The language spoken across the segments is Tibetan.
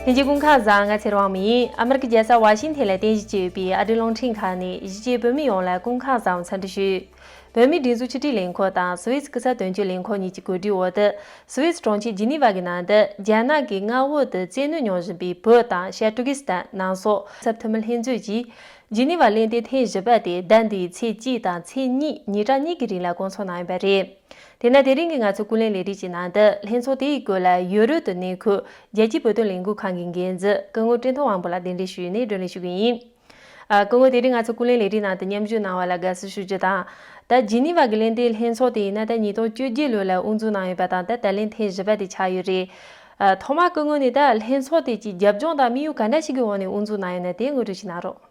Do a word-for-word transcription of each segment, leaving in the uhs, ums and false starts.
ལྷན་རྒྱས་སྐུ་ཁམས་བཟང་། ང་ཚེ་རིང་དབང་མོ་ཡིན། ཨ་མི་རི་ཀའི་རྒྱལ་ས་ཝ་ཤིང་ཐན་ལ་རྟེན་གཞི་བྱས་ཡོད་པའི་ཨ་རིའི་རླུང་འཕྲིན་ཁང་ནས་གཞིས་བྱེས་བོད་མི་ཡོངས་ལ་སྐུ་ཁམས་བཟང་འཚམས་འདྲི་ཞུ། བོད་མིའི་སྒྲིག་འཛུགས་ཕྱི་དྲིལ་ལས་ཁུངས་དང་སུད་སི་གི་ས་དོན་གཅོད་ལས་ཁུངས་གཉིས་ཀྱི་གོ་སྒྲིག་འོག་ཏུ། སུད་སི་གྲོང་ཁྱེར་ཇི་ནི་ཝ་གི་ནང་དུ་རྒྱ་ནག་གི་མངའ་འོག་ཏུ་བཙན་གནོན་མྱོང་བཞིན་པའི་བོད་དང་ཤར་ཏུར་ཀི་སི་ཐན་ནང་སོགས་ཚབ་འཐུས་མི་ལྷན་ཚོགས་ཀྱིས་ཇི་ནི་ཝ་གླེང་སྟེགས་ཐེངས་བཞི་པ་དེ་ཟླ་འདིའི་ཚེས་གཅིག་དང་ཚེས་གཉིས་ཉིན་གྲངས་གཉིས་ཀྱི་རིང་ལ་སྐོང་ཚོགས་གནང་ཡོད་པ་རེད། དེས་ན་དེ་རིང་གི་ང་ཚོའི་ཀུན་གླེང་ལས་རིམ་གྱི་ནང་དུ་ལྷན་ཚོགས་དེའི་སྐོར་ལ་ཡུ་རོབ་ཏུ་གནས་འཁོད་རྒྱལ་སྤྱིའི་བོད་དོན་ལས་འགུལ་ཁང་གི་འགན་འཛིན་སྐུ་ངོ་བཀྲས་མཐོང་དབང་པོ་ལགས་གདན་འདྲེན་ཞུས་ནས་བགྲོ་གླེང་ཞུ་གི་ཡིན། ཨ། སྐུ་ངོ་དེ་རིང་ང་ཚོ་ཀུན་གླེང་ལས་རིམ་ནང་དུ་མཉམ་ཞུགས་གནང་བ་ལ་དགའ་བསུ་ཞུ་རྒྱུ་དང་། ད་ཇི་ནི་ཝ་གི་གླེང་སྟེགས་ལྷན་ཚོགས་དེ་ཡིན་ན་ད་ཉིས་སྟོང་བཅོ་བརྒྱད་ལོ་ལ་དབུ་འཛུགས་གནང་ཡོད་པ་དང་ད་ད་ལན་ཐེངས་བཞི་པ་དེ་ཆགས་ཡོད་རེད། ཨ། ཐོག་མར་སྐུ་ངོ་ནས་ད་ལྷན་ཚོགས་དེ་གྱི་རྒྱབ་ལྗོངས་དང་དམིགས་ཡུལ་ག་འདྲ་ཞིག་གི་འོག་ནས་དབུ་འཛུགས་གནང་ཡོད་ན་དེ་ངོ་སྤྲོད་ཅིག་གནང་རོགས།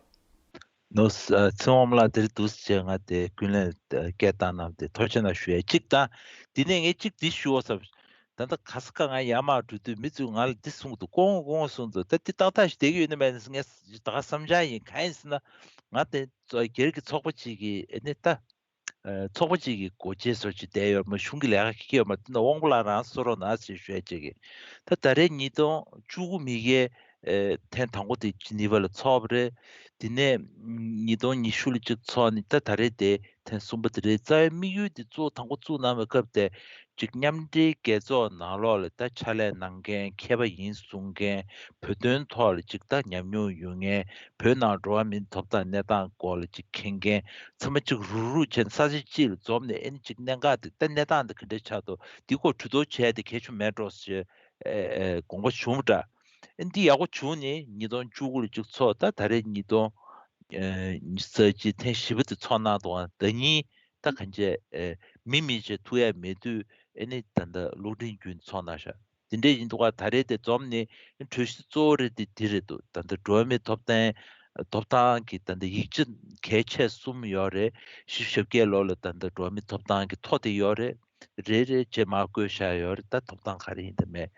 ནོ། ཚེ་དབང་ལགས་དེར་འདུག་ཟེར་ང་དེ་ཀུན་གླེང་སྐད་བཏང་གནང་དེ་ཐུགས་རྗེ་གནང་ཞུ་ཡ་གཅིག་དང་། དེ་ནས་ངས་གཅིག་འདི་ཞུ་བ་བསམ། ད་ལྟ་ག་ས་ག་ང་ཡར་མར་འགྲོ་དུས་མི་ཚོས་ང་ལ་འདི་གསུངས་འདུག་ཀོང་ཀོང་གསུངས་འདུག་ད་འདི་ཏག་ཏག་ཞིག་བསྡད་ཀྱི་ཡོད་ན་མེད་ན་ངས་ད་ག་བསམ་འཆར་ཡིན། གང་ཡིན་ཟེར་ན་ང་དེ་སྒེར་གྱི་ཚོགས་པ་གཅིག་གི་ཨེ་ནི་ད། ཚོགས་པ་གཅིག་གི་སྒོ་འབྱེད་སོགས་ཅིག་བསྡད་ཡོད་མ། གཞུང་གི་ལས་ཀ་གི་ཡོད་མ། དེ་ན་དབང་པོ་ལགས་རང་གསོལ་རོགས་གནང་ཞེས་ཞུ་ཡ་གཅིག་གི། ད་ད་རེས་ཉིས་སྟོང་བཅུ་དགུ་མི་གའི་ཐེངས་དང་པོ་དེ་ཇི་ནི་ཝ་ལ་ཚོགས་པ་རེད། དེ་ནས་ཉིས་སྟོང་ཉི་ཤུ་ལ་གཅིག་ཚོགས་ནས་ད་ད་རེས་དེ་ཐེངས་གསུམ་པ་དེ་རེད། རྩ་བའི་དམིགས་ཡུལ་དེ་གཙོ་བོ་དང་པོ་བཙུགས་གནང་བའི་སྐབས་དེ་གཅིག་མཉམ་འབྲེལ་རྒྱལ་ཚོགས་ནང་ལོགས་ལ་ད་ཕྱག་ལས་གནང་མཁན་མཁས་པ་ཡིན་གསུང་མཁན། བོད་དོན་ཐོག་ལ་གཅིག་ད་ཉམས་མྱོང་ཡོད་མཁན། བོད་ནང་འགྲོ་བ་མིའི་ཐོབ་ཐང་གནས་སྟངས་སྐོར་ལ་གཅིག་མཁྱེན་མཁན་ཚང་མ་གཅིག་རུག་རུག་བྱས་ནས་ས་ཆ་གཅིག་ལ་འཛོམས་ནས་ཨེ་ནི་གཅིག་གནད་འགག་དེ་ད་གནས་སྟངས་དེ་ག་འདྲ་ཆགས་འདུག་འདི་སྐོར་གྲོས་བསྡུར་བྱས་ཏེ་གལ་ཆེན་མེད་འགྲོ་ཞེས་དགོངས་པ་བྱུང་བ་འདྲ། ཨེ་འདི་ཡག་པོ་བྱུང་ནས་ཉིས་སྟོང་བཅུ་དགུ་ལ་གཅིག་ཚོགས། ད་ད་རེས་ཉིས་སྟོང་ཉི་ཤུ་རྩ་གཅིག་ཐེངས་བཞི་པ་དེ་ཚོགས་གནང་འདུག་ཨ་ད་ཉིན་ད་གང་བྱས་མི་མི་བྱས་ཐུག་ཡ་མེད་དུས་ཨེ་ནི་ད་ལྟ་གློག་འཕྲིན་བརྒྱུད་ཚོགས་གནང་ཤག་དེ་འདྲས་ཡིན་འདུག་ག་ད་རེས་དེ་འཛོམས་ནས་གྲོས་གཞི་གཙོ་བོ་རེད་དེ་དེ་རེད་འདུག་ད་ལྟ་འགྲོ་བ་མིའི་ཐོབ་ཐང་ཐོབ་ཐང་གི་ད་ལྟ་ཡིག་ཆ་གལ་ཆེ་གསུམ་ཡོད་རེད། བཞི་བཅུ་ཞེ་བརྒྱད་ལོ་ལ་ད་ལྟ་འགྲོ་བ་མིའི་ཐོབ་ཐང་གི་ཐོ་དེ་ཡོད་རེད། རེ་རེ་བྱས་མར་བཀོད་བཞག་ཡོད་རེད། ད་ཐོབ་ཐང་ག་རེ་ཡིན་དང་མེད།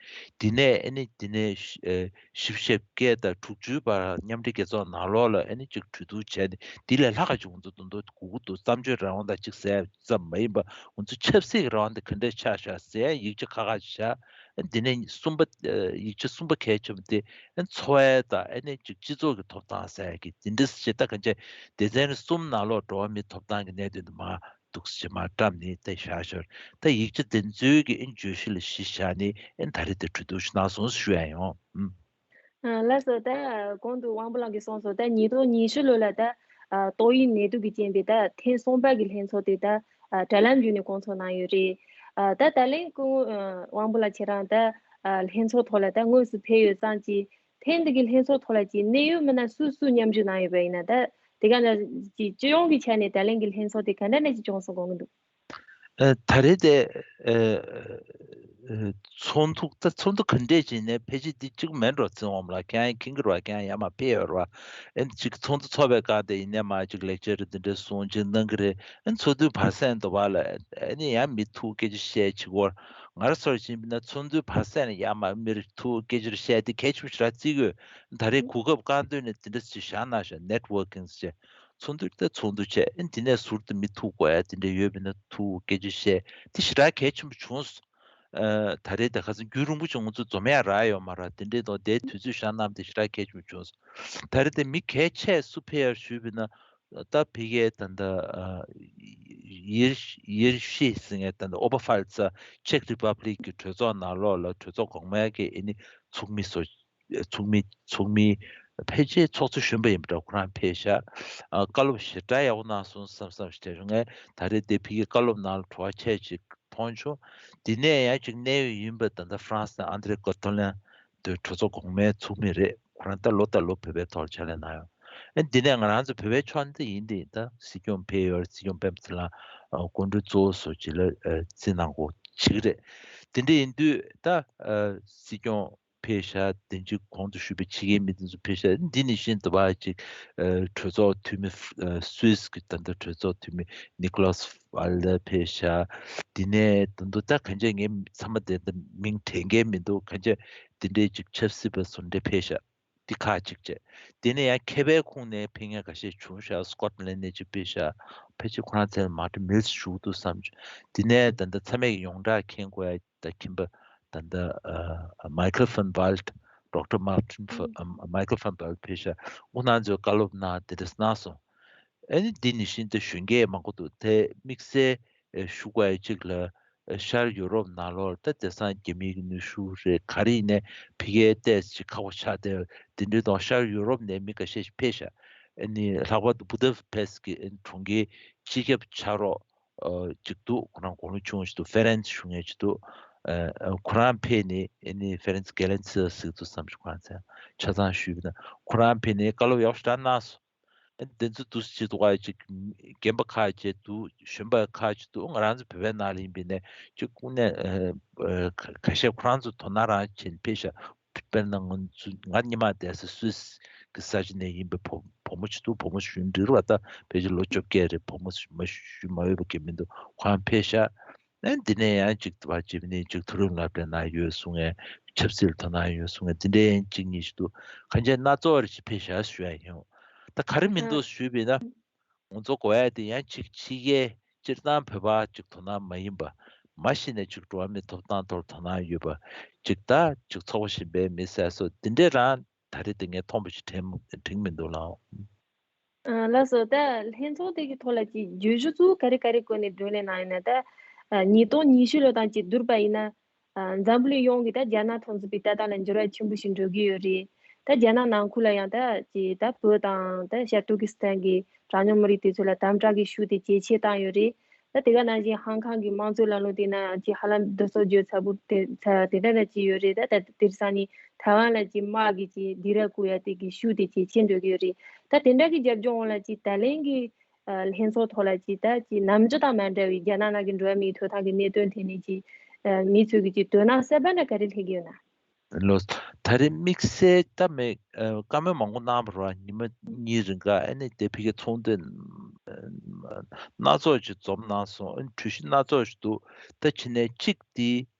དེ་ནས་ཨ་ནི་དེ་ནས་བཞི་བཅུ་ཞེ་བརྒྱད་དང་དྲུག་ཅུའི་བར་མཉམ་འབྲེལ་རྒྱལ་ཚོགས་ནང་ལོགས་ལ་ཨ་ནི་གཅིག་གྲོས་བསྡུར་བྱས་ནས་དེ་ལས་ལྷག་ག་ཅིག་ང་ཚོ་དོན་དུ་དགོས་ཀྱི་འདུག་བརྩམས་ཆོས་རང་དབང་དང་གཅིག་ཟེར་ཙམ་མ་ཡིན་པ་ང་ཚོ་ཆབ་སྲིད་ཀྱི་རང་དབང་དེ་ག་འདྲས་ཆགས་བཞག་ཟེར་ཡིག་ཆ་ཁག་ཁག་ཅིག་བཞག་འདི་ནས་གསུམ་པ། ཡིག་ཆ་གསུམ་པ་གལ་ཆེ་བ་དེ་འཚོ་བའི་དང་ཨ་ནི་གཅིག་སྤྱི་ཚོགས་ཀྱི་ཐོབ་ཐང་ཟེར་གྱི་འདི་འདྲ་ཞིག་ད་ག་འཇའ་སྡེ་ཚན་གསུམ་ནང་ལོགས་འགྲོ་བ་མིའི་ཐོབ་ཐང་གི་གནད་དོན་དུ་མ་འདུག་ཞེས་མར་བཀྲམ་ནས་དེ་བཞག་ཞོར་ད་ཡིག་ཆ་འདི་ཚོའི་གི་ཨིན་བརྗོད་གཞི་ལ་གཞི་བཞག་ནས་ཨིན་ད་རེས་དེ་གྲོས་བསྡུར་ཞིག་གནང་སོང་ཞུ་ཡ་ཡོང་། ཨ། ལགས་སོ། ད་གོང་དུ་དབང་པོ་ལགས་ཀྱིས་གསུངས་སོང་། ད་ཉིས་སྟོང་ཉི་ཤུ་ལོ་ལ་ད་ཏོག་དབྱིབས་ནད་དུག་གི་རྐྱེན་པས་ད་ཐེངས་གསུམ་པ་གི་ལྷན་ཚོགས་དེ་ད་དྲ་ལམ་བརྒྱུད་ནས་སྐོང་ཚོགས་གནང་ཡོད་རེད། ད་ད་ལན་སྐུ་ངོ་དབང་པོ་ལགས་ཁྱེད་རང་ད་ལྷན་ཚོགས་ཐོག་ལ་ད་དངོས་སུ་ཕེབས་ཡོད་ཙང་གི་ཐེངས་འདི་གི་ལྷན་ཚོགས་ཐོག་ལ་ཅིག་གནད་ཡོད་མི་སྣ་སུ་སུ་མཉམ་ཞུགས་གནང་ཡོད་པ་ཡིན་ན། ད་དེ་ག་ནང་བཞིན་སྤྱི་ཡོངས་ཀྱི་ཆ་ནས་ད་ལན་གྱི་ལྷན་ཚོགས་དེ་ག་འདྲ་ནས་ཅིག་བྱུང་སོང་དགོངས་ཀྱི་འདུག་ཨ། ད་རེས་དེ་ཨ་ཨ་ཚོགས་འདུ་ད་ཚོགས་འདུ་ག་འདྲས་ཅིག་ནས་ཕལ་ཆེར་འདི་གཅིག་མེད་འགྲོ་ཚེ་དབང་ལགས་ཁྱེད་རང་མཁྱེན་གྱི་རེད་བ། ཁྱེད་རང་ཡར་མར་ཕེབས་ཡོད་རེད་བ། ཨ་ནི་ཅིག་ཚོགས་འདུ་ཚོགས་པའི་སྒང་དེ་ཡིན་ནའི་མར་ཅིག་ལེགས་ཆ་རེ་འདི་འདྲས་གསུང་ཅིག་གནང་གི་རེད། ཨ་ནི་ཚོགས་འདུའི་བར་གསེང་དུ་བ་ལ་ཨ་ནི་ཡང་མི་ཐུག་སྐད་ཆ་བཤད་ཅིག་བོར། ང་རང་ཚོར་བྱིན་པ་ན་ཚོགས་འདུའི་བར་གསེང་ལ་ཡར་མར་མིར་ཐུག་སྐད་ཆ་རེ་བཤད་དེ་གལ་ཆེན་པོ་ཞེ་དྲག་བརྩི་གི་ཡོད། ད་རེས་གོ་སྐབས་བསྐང་དོན་ནས་འདི་འདྲ་ཞིག་བཞག་གནང་ཤག networking་ཟེར། ཚོགས་འདུ་ད་ཚོགས་འདུ་བྱས་ཨ་ནི་འདི་ནས་ཟུར་དུ་མི་ཐུག་དགོས་ཡ་འདི་འདྲ་ཡོད་པ་ན་ཐུག་སྐད་ཆ་བཤད་དེ་ཞེ་དྲག་གལ་ཆེན་པོ་བྱུང་སོང་། ཨ། ད་རེས་དེ་ཁ་སང་རྒྱུན་རིང་པོ་ཅིག་ང་ཚོ་འཛོམས་ཡ་རག་ཡོད་མ་རེད། དེ་འདྲའི་ཐོག་དེའི་དུས་ཚོད་བཞག་གནང་དེ་ཞེ་དྲག་གལ་ཆེན་པོ་བྱུང་སོང་། ད་རེས་དེ་མི་གལ་ཆེ་སུ་ཕེབས་ཡ་ཞུས་པ་ན་ད་ཕ་གིའི་ད་ལྟ་ཨ་ཡེར་ཡེར་ཤི་ཟེར་མཁན་ད་ལྟ་ཨོ་བྷ་ཧྥལ་ཙ་ཅེག་རི་པབ་ལིག་གི་གྲོས་ཚོགས་ནང་ལོགས་ལ་གྲོས་ཚོགས་གོང་མའི་གི་ཨ་ནི་ཚོགས་མི་ཚོ་ཚོགས་མི་ཚོགས་མི་ཕལ་ཆེར་ཚོགས་གཙོ་གཞོན་པ་ཡིན་པ་འདྲ་ཁོ་རང་ཕེབས་ཤག་ཨ། བཀའ་སློབ་ཞེ་དྲག་ཡག་པོ་གནང་སོང་བསམ་བསམ་ཞིག་དྲན་བྱུང་། ངས་ད་རེས་དེ་ཕ་གིའི་བཀའ་སློབ་ནང་ལ་བྲོ་བ་ཆེ་ཅིག་མཐོང་བྱུང་། དེ་ནས་ཡང་ཅིག་གནད་ཡོད་ཡིན་པ་ད་ལྟ་ཧྥ་རན་སི་ནས་ཨན་དྲེ་ཀོ་ཐོ་ལན་དེ་གྲོས་ཚོགས་གོང་མའི་ཚོགས་མི་རེད། ཁོ་རང་ད་ལོ་ད་ལོ་བོད་པའི་ཐོག་ལ་ཕྱག་ལས་གནང་ཡོད། ཨ། འདི་ནས་ང་རང་ཚོ་བོད་པའི་ཕྱོགས་ནས་ད་ཡིན་དེ་ད་སྲིད་སྐྱོང་ཕེབས་ཡོད་རེད། སྲིད་སྐྱོང་སྤེན་པ་ཚེ་རིང་ལགས་སྐུ་མགྲོན་གཙོ་བོ་བཟོ་ཅིག་ལ་རྩིས་གནང་དགོས་ཅིག་རེད། དེ་འདྲ་ཡིན་དུས་ད་སྲིད་སྐྱོང་ཕེབས་ཤག་དེ་འཇིགས་གོང་དུ་ཞུས་པའི་ཕྱི་རྒྱལ་མི་དེ་ཚོ་ཕེབས་ཤག་འདི་ནི་ཤིན་ཏུ་བ་ཅིག་ཨ། གྲོས་ཚོགས་འཐུས་མི་ཨ། སུད་སི་གི་ད་ལྟ་གྲོས་ཚོགས་འཐུས་མི་ནི་ཀོ་ལཱས་ཧྥ་ལ་ཕེབས་ཤག་འདི་ནས་ད་དུང་ད་གང་ཅི་ངས་ཚང་མ་དེ་ད་མིང་དྲན་མཁན་མི་འདུག་གང་ཅི་དེ་འདྲའི་ཅིག་ཆབ་སྲིད་པ་སུ་འདྲ་ཕེབས་ཤག་འདི་ཁག་ཅིག་བྱས། དེ་ནས་ཡང་མཁས་པའི་ཁོངས་ནས་ཕེབས་མཁན་ཁ་ཤས་བྱུང་ཤག་སི་ཀོ་ཊི་ལན་ནས་ཅིག་ཕེབས་ཤག་ཕལ་ཆེར་ཁོ་རང་ཚོའི་མར་ཏིན་མིལ་སི་བཞུགས་འདུག་བསམ་བྱུང་། དེ་ནས་ད་ལྟ་ཚང་མས་ཡོངས་གྲགས་མཁྱེན་དགོས་ཡ། ད་ཁྱིམ་པ་ད་ལྟ་ཨ་མའི་ཁལ་ཕོན་ཝལ་ཊི་ Doctor Martin Michael Van Pelt ཕེབས་ཤག་ཁོང་རྣམ་ཚོས་བཀའ་སློབ་གནང་དེ་འདྲ་གནང་སོང་། ཨ་ནི་འདི་ནི་བཞིན་དུ་གཞོན་སྐྱེས་མང་པོ་འདུག་དེ་དམིགས་བསལ་ཞུ་དགོས་ཡ་གཅིག་ལ། ཤར་ཡུ་རོབ་ནང་ལོགས་ད་དེང་སང་རྒྱ་མིའི་ནུས་ཤུགས་རེད་ག་རེ་ཡིན་ནའི་ཕ་གིའི་ཏོག་ཙམ་ཁག་པོ་ཆགས་བསྡད་དེ་འདྲའི་དང་ཤར་ཡུ་རོབ་ནས་མི་འགའ་ཤས་ཤིག་ཕེབས་ཤག་ཨ་ནི་ལྷག་པར་དུ་བུ་ད་ཕེ་སི་གི་གྲོང་ཁྱེར་སྤྱི་ཁྱབ་ཕྱག་རོགས་ཅིག་འདུག་ཁོ་རང་དགུང་ལོ་ཆུང་ཞིག་འདུག་ཧྥ་རན་སི་བཞུགས་མཁན་ཅིག་འདུག་ཁོ་རང་ཕེབས་ནས་ཨ་ནི་ཧྥ་རན་སི་གྷེ་ལན་སི་ཟེར་འདུག་བསམ་ཞིག་ཁོ་རང་ཚོས་ཆ་ཚང་ཞུས་པ་ན་ཁོ་རང་ཕེབས་ནས་བཀའ་སློབ་ཡག་པོ་ཞེ་དྲག་གནང་སོང་། དེ་ཚོ་འདུག་སེ་བྱེད་འདུག་ག་ཅིག་རྒན་པ་ཁག་ཅིག་འདུག་གཞོན་པ་ཁག་ཅིག་འདུག་ང་རང་ཚོ་བོད་པའི་ནང་ལ་ཡིན་པ་ཡིན་ནའི་ཅིག་དངོས་གནས་ཁ་ཤས་ཁོ་རང་ཚོ་དོ་སྣང་རང་བྱས་ནས་ཕེབས་ཤག་དཔེར་ན་ང་ཚོ་ང་སྔོན་མ་བསྡད་ས་སུད་སི་གི་ས་ཆ་ནས་ཡིན་པའི་བུ་བུ་མོ་ཅིག་འདུག་བུ་མོ་གཞོན་རིག་པ་ད་ཕལ་ཆེར་ལོ་བཅོ་བརྒྱད་རེད། བུ་མོ་མ་གཞོན་མ་འོས་པ་གི་མི་འདུག་ཁོ་རང་ཕེབས་ཤག་ཨ་འདི་ནས་ཡང་ཅིག་བ་ཇི་མི་ནི་ཅིག་མཐོ་རིམ་སློབ་གྲྭའི་ནང་ཡོད་གསུང་ངས་ཆབ་སྲིད་ལ་དོ་སྣང་ཡོད་གསུང་ངས་འདི་འདྲའི་ཡང་གཅིག་གཉིས་ཤིག་འདུག་གང་ཅི་སྣ་ཚོགས་རེ་ཞིག་ཕེབས་ཤག་ཞུ་ཡ་ཡིན། ད་ག་རེ་མི་འདུག་ཞུས་པས་ན་ང་ཚོ་དགོས་ཡ་དེ་ཡང་ཅིག་ཕྱི་རྒྱལ་སྤྱིར་བཏང་བོད་པ་ཅིག་དོ་སྣང་མ་ཡིན་པ་མ་གཞི་ནས་ཅིག་འགྲོ་བ་མིའི་ཐོབ་ཐང་ཐོག་དོ་སྣང་ཡོད་པ་ཅིག་ད་ཅིག་ཚོགས་པ་གཞན་པའི་མི་སེར་སོགས་འདི་འདྲས་རང་ད་རེས་དེ་ངས་མཐོང་པ་ཞིག་དྲན་དྲན་མི་འདུག་ལགས། ལགས་སོ། ད་ལྷན་ཚོགས་དེ་གི་ཐོག་ལ་ཅིག་བརྗོད་གཞི་ཚུ་ག་རེ་ག་རེ་བཀོད་ནས་བགྲོ་གླེང་གནང་ཡིན་ན་ད་ཉིས་སྟོང་ཉི་ཤུ་ལོ་དང་ཅིག་བསྡུར་བ་ཡིན་ན་འཛམ་བུ་གླིང་ཡོངས་ཀྱི་ད་རྒྱ་ནག་ཐོག་འཛིན་པའི་ལྟ་སྟངས་ལ་འགྱུར་བ་ཆེན་པོ་ཞིག་འགྲོ་གི་ཡོད་རེད། ད་རྒྱ་ནག་ནང་ཁུལ་ལ་ཡང་ད་ཅིག་ད་བོད་དང་ད་ཤར་ཏུར་ཀི་སི་ཐན་གྱི་གྲངས་ཉུང་མི་རིགས་དེ་ཚོ་ལ་དམ་དྲག་གི་ཤུགས་དེ་ཇེ་ཆེ་བཏང་ཡོད་རེད། ད་དེ་ག་ནང་བཞིན་ཧང་ཁང་གི་དམངས་གཙོའི་ལམ་ལུགས་དེ་ནང་ཅིག་ཧ་ལམ་བསྡུ་གསོག་བརྗོད་ཚ་པོ་དེ་ཚ་དེ་འདྲ་འདྲ་ཅིག་ཡོད་རེད། ད་ད་དེང་སང་ནི་ཐའེ་ཝན་ལ་ཅིག་དམག་གི་ཅིག་སྡིགས་ར་བསྐུལ་ཡ་དེ་གི་ཤུགས་དེ་ཇེ་ཆེ་འགྲོ་གི་ཡོད་རེད། ད་དེ་འདྲ་གི་རྒྱབ་ལྗོངས་འོག་ལ་ཅིག་ད་ལན་གི་ལྷན་ཚོགས་ཐོག་ལ་ཅིག་ད་ཅིག་ནམ་རྒྱུན་དང་མ་འདྲ་བའི་རྒྱ་ནག་ནང་གི་འགྲོ་བ་མིའི་ཐོབ་ཐང་གི་གནད་དོན་ཐད་ནས་ཅིག་མི་ཚོས་གི་ཅིག་དོ་སྣང་གསར་པ་འདྲ་ག་རེ་སླེབས་ཀྱི་ཡོད་ན། ལོ། ད་རེས་དམིགས་བསལ་ད་མེད། ཨ། བཀའ་མོལ་མང་པོ་གནང་བ་རེད། ཉི་མ་གཉིས་རིང་ག་ཨ་ནི་དེ་ཕ་གིའི་ཚོགས་འདུ་སྣ་ཚོགས་ཅིག་འཛོམས་གནང་སོང་། ཨ་ནི་གྲོས་གཞི་སྣ་ཚོགས་ཤིག་འདུག་ད་ཕྱི་ནས་གཅིག་དེ་